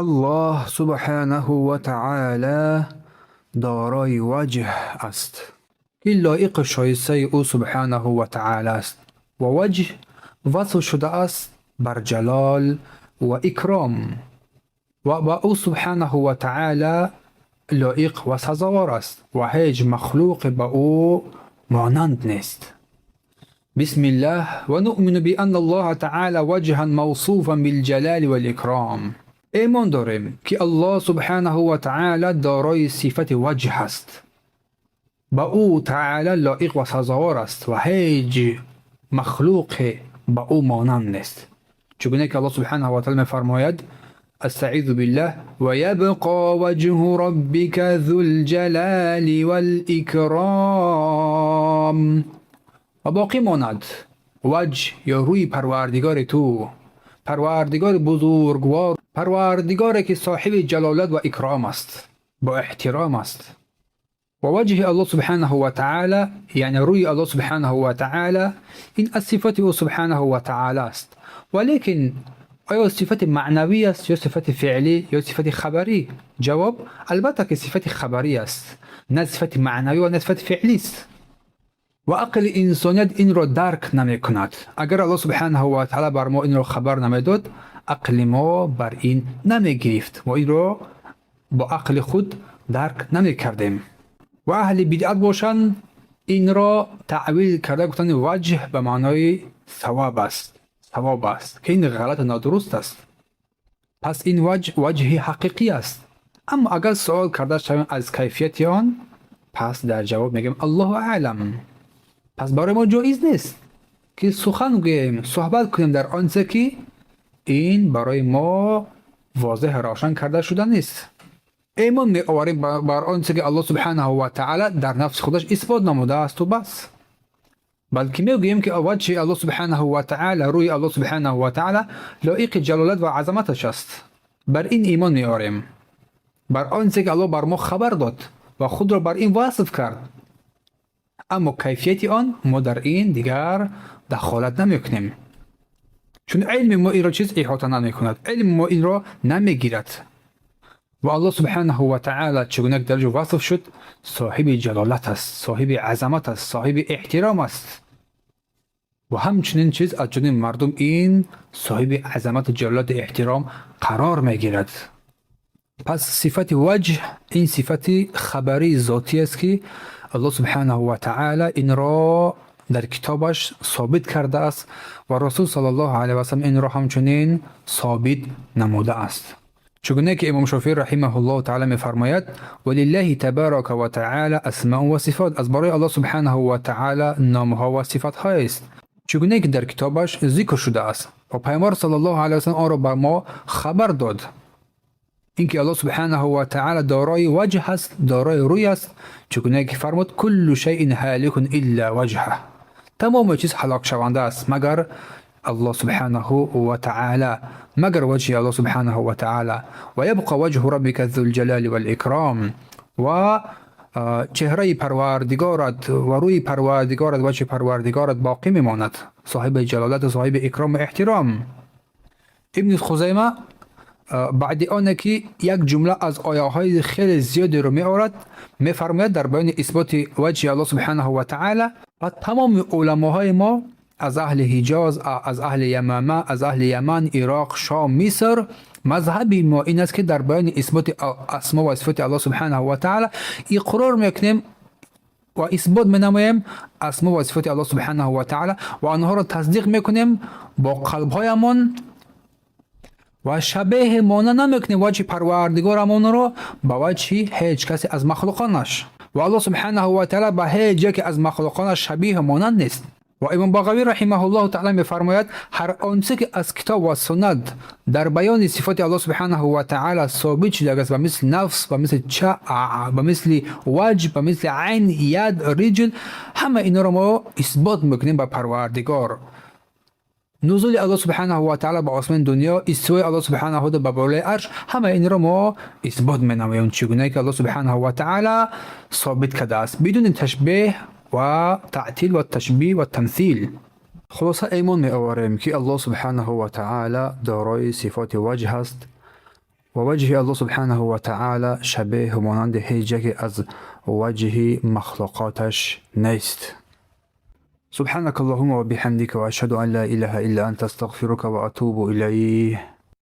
Аллоҳ субҳонаҳу ва таъоло дорои ваҷҳ аст, ки лоиқу шоистаи ӯ субҳонаҳу ва таъоло аст ва ваҷҳ васф шудааст бар ҷалол ва икром ва ба ӯ субҳонаҳу ва таъоло лоиқ ва сазовор аст ва ҳеҷ махлуқе ба ӯ монанд нест. Бисмиллаҳ ва нуъмину бианна Аллоҳа таъоло ваҷҳан мавсуфан билҷалоли валикром. Имон дорем, ки Аллоҳ субҳонаҳу ва таъоло дорои сифати ваҷҳ аст. Ба ӯ таъоло лоиқ ва сазовор аст ва ҳеҷ махлуқе ба ӯ монанд нест. Чугуне ки Аллоҳ субҳонаҳу ва таъоло мефармояд: Астаъизу биллаҳ ва ябқо ваҷҳу роббика зул-ҷалоли вал-икром. Ва боқӣ монад ваҷҳ ё рӯи Парвардигори ту, Парвардигори бузургвор, Парвардигоре ки соҳиби ҷалолат ва икром аст, бо эҳтиром аст. Ва ваҷҳи Аллоҳ субҳонаҳу ва таъоло, яъне рӯи Аллоҳ субҳонаҳу ва таъоло, ин аз сифати ӯ субҳонаҳу ва таъоло аст. Ва лекин оё сифати маънавӣ аст ё сифати феълӣ ё сифати хабарӣ? Ҷавоб: албатта ки сифати хабарӣ аст, на сифати маънавӣ ва на сифати феълист. Ва ақли инсоният инро дарк намекунад. Агар Аллоҳ субҳонаҳу ва таъоло бар мо инро хабар намедод, ақли мо бар ин намегирифт. Мо инро бо ақли худ дарк намекардем. Ва аҳли бидъат бошанд, инро таъвил карда гуфтанд, ваҷҳ ба маънои савоб аст. Савоб аст, ки ин ғалату нодуруст аст. Пас ин ваҷҳ ваҷҳи ҳақиқӣ аст. Аммо агар суол карда шавем аз кайфияти он, пас дар ҷавоб мегӯем: Аллоҳу аълам. Пас барои мо ҷоиз нест, ки сухан гӯем, суҳбат кунем дар он чизе, ки ин барои мо возеҳ равшан карда шуда нест. Имон меоварем бар он чизе, ки Аллоҳ субҳанаҳу ва таъала дар нафси худаш исбот намудаасту бас. Балки мегӯем, ки ваҷҳи Аллоҳ субҳанаҳу ва таъала, рӯи Аллоҳ субҳанаҳу ва таъала лоиқи ҷалолат ва азаматаш аст. Бар ин имон меорем. Бар он чизе, ки Аллоҳ бар мо хабар дод ва худро бар ин васф кард. Аммо кайфияти он мо дар ин дигар дахолат намекунем. Чун илми мо инро чиз иҳота намекунад, илми мо инро намегирад. Ва Аллоҳ субҳанаҳу ва таъала, чигуна дар ҷо васф шуд, соҳиби ҷалолат аст, соҳиби азамат аст, соҳиби эҳтиром аст. Ва ҳамчунин чиз аз ҷониби мардум ин соҳиби азамату ҷалолату эҳтиром қарор мегирад. Пас сифати ваҷҳ ин сифати хабарии зотӣ аст, ки Аллоҳ субҳанаҳу ва таъала инро дар китобаш собит кардааст ва Расул саллаллоҳу алайҳи васаллам инро ҳамчунин собит намудааст. Чугуне ки Имом Шофиӣ раҳимаҳуллоҳу таъала мефармояд: Валиллаҳи табарака ва таъала асмаун ва сифот. Аз барои Аллоҳ субҳанаҳу ва таъала номҳо ва сифатҳоест, чугуне ки дар китобаш зикр шудааст ва Пайғамбар саллаллоҳу алайҳи васаллам онро ба мо хабар дод. Ин ки Аллоҳ субҳанаҳу ва таъала дорои ваҷҳ аст, дорои рӯй аст, чугуне ки фармуд: куллу шайъин ҳоликун илла ваҷҳа. Тамоми чиз ҳалокшаванда аст, магар Аллоҳ субҳанаҳу ва таъала, магар ваҷҳи Аллоҳ субҳанаҳу ва таъала. Ва ябқа ваҷҳу роббика зулҷалоли валикром. Ва чеҳраи Парвардигорат ва рӯи Парвардигорат, ваҷҳи Парвардигорат боқӣ мемонад, соҳиби ҷалолату соҳиби икрому эҳтиром. Ибни Хузайма баъди оне ки як ҷумла аз ояҳои хеле зиёдеро меорад, мефармояд дар баёни исботи ваҷҳи Аллоҳ субҳанаҳу ва таъала: ва тамоми уламоҳои мо аз аҳли Ҳиҷоз, аз аҳли Ямама, аз аҳли Яман, Ироқ, Шом, Миср, мазҳаби мо ин аст, ки дар баёни исботи асмо ва сифоти Аллоҳ субҳанаҳу ва таъала иқрор мекунем ва исбот менамоем асмо ва сифоти Аллоҳ субҳанаҳу ва таъала ва онҳоро тасдиқ мекунем бо қалбҳоямон ва шабеҳи монанд намекунем ваҷҳи Парвардигорамонро ба ваҷҳи ҳеҷ касе аз махлуқонаш. Ва Аллоҳ субҳанаҳу ва таъала ба ҳеҷ яке аз махлуқонаш шабеҳу монанд нест. Ва Имом Бағавӣ раҳимаҳуллоҳу таъала мефармояд: ҳар он чизе, ки аз китоб ва суннат дар баёни сифоти Аллоҳ субҳанаҳу ва таъала собит шудааст, ба мисли нафс, ба мисли ча, ба мисли ваҷҳ, ба мисли айн, яд, риҷл, ҳама инҳоро мо исбот мекунем ба Парвардигор. Нузули Аллоҳ субҳанаҳу ва таъала ба осмони дунё, истивои Аллоҳ субҳанаҳу ба болои арш, ҳама инро мо исбот менамоем, чӣ гуна ки Аллоҳ субҳанаҳу ва таъала собит кардааст, бидуни ташбеҳ ва таътил ва ташбиҳ ва тамсил. Хулоса, имон меоварем, ки Аллоҳ субҳанаҳу ва таъала дорои сифоти ваҷҳ аст. Ва ваҷҳи Аллоҳ субҳанаҳу ва таъала шабеҳу монанди ҳеҷ яке аз ваҷҳи махлуқоташ нест. سبحانك اللهم وبحمدك وأشهد أن لا إله إلا أنت أستغفرك وأتوب إليه.